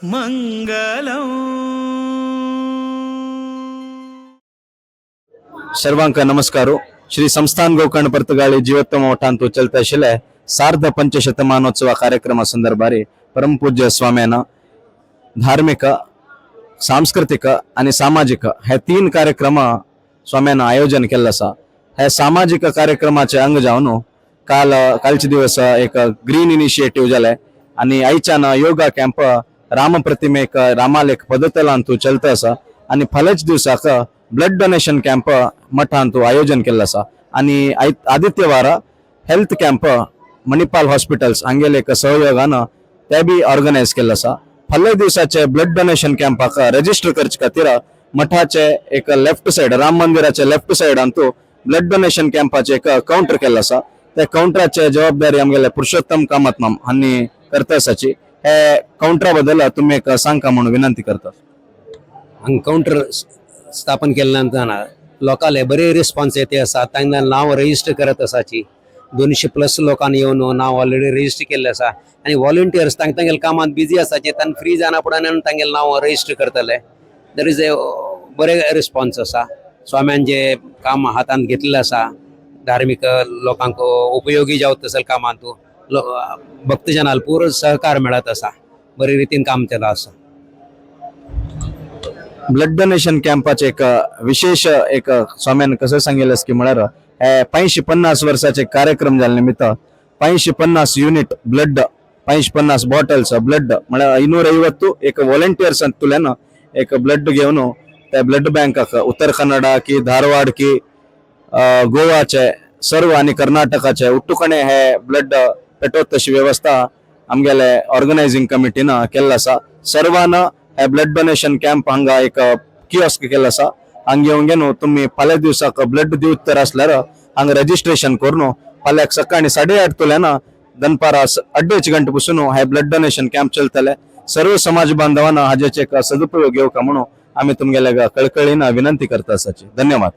मंगलम. सर्वांक नमस्कार. श्री संस्थान गोकर्ण पर्तगाळी जीवोत्तम मठांतु चलत आशिल्ले सार्ध पंचशतमानोत्सव कार्यक्रमा संदर्भारी परमपूज्य स्वाम्यान धार्मिक, सांस्कृतिक आणि सामाजिक हे तीन कार्यक्रम स्वाम्यान आयोजन केल्लं आसा. हे सामाजिक कार्यक्रमाचे अंग जावन काल कालचे दिवस एक ग्रीन इनिशिएटिव्ह जाले आणि आयच्यान योगा कॅम्प रामप्रतिमेक रामालेख पदतलांतू चलत आसा आणि फाल्याच दिवसाक ब्लड डोनेशन कॅम्प मठांतू आयोजन केल्लं आसा आणि आदित्यवार हेल्थ कॅम्प मणिपाल हॉस्पिटल्स हांगेले एक सहयोगान ते बी ऑर्गनायज केल्लं आसा. फाल्यां दिवसाचे ब्लड डोनेशन कॅम्पाक रजिस्टर करचे खातीर मठाचे एक लेफ्ट सायड, राम मंदिराचे लेफ्ट सायडांतू ब्लड डोनेशन कॅम्पाचे एक काउंटर केल्लं आसा. त्या काउंटराचे जबाबदारी आमगेले पुरुषोत्तम कामत माम हांणी करता आसाची. हे काउंटरा बद्दल तुम्ही एक सांगका म्हणून विनंती करता. हांगा कावंटर स्थापन केल्या नंतर लोकांले बरे रिस्पॉन्स येते आसा. तांकां नांव रजिस्टर करत आसाची. 200 प्लस लोकांनी येवन नांव ऑलरेडी रजिस्टर केल्लें आसा आनी वॉलंटियर्स तांकां तांगेले कामांत बिजी आसाचे, तांकां फ्री जायना फुडें तांगेलें नांव रजिस्टर करतले. There is a बरे रिस्पॉन्स आसा. स्वाम्यान जे काम हातांत घेतलेलें आसा, धार्मीक लोकांक उपयोगी जावत तसले कामांत भक्तजनाल पुरो सहकार मेळत आसा. बरे रितीन काम केलां आसा. ब्लड डोनेशन कॅम्पाचे एक विशेष एक स्वाम्यान कसं सांगितलं की म्हळ्यार हे 550 वर्साचे कार्यक्रम जाल्ले निमित्त 550 युनिट ब्लड, 550 बॉटल्स ब्लड, म्हळ्यार 550 एक व्हॉलंटियर्स अंतुल्यान एक ब्लड घेवन त्या ब्लड बँकाक उत्तर कन्नडा की धारवाड की गोवाचे सर्व आणि कर्नाटकाचे उट्टुकणे हे ब्लड पेटवत तशी व्यवस्था आमगेले ऑर्गनायझिंग कमिटीन केल्लो आसा. सर्वान हे ब्लड डोनेशन कॅम्प हांगा एक कियोस्क केल्लो आसा. हांगा येवन घेवन तुमी फाल्यां दिवसाक ब्लड दिवत तर आसल्यार हांगा रजिस्ट्रेशन करून फाल्यां सकाळी 8:30 तुल्यान दनपारा 2.5 गंटे पसून हे ब्लड डोनेशन कॅम्प चलतले. सर्व समाज बांधवांना हाजेचे एक सदुपयोग घेवका म्हणून आमी तुमगेले कळकळीन विनंती करता आसाची. धन्यवाद.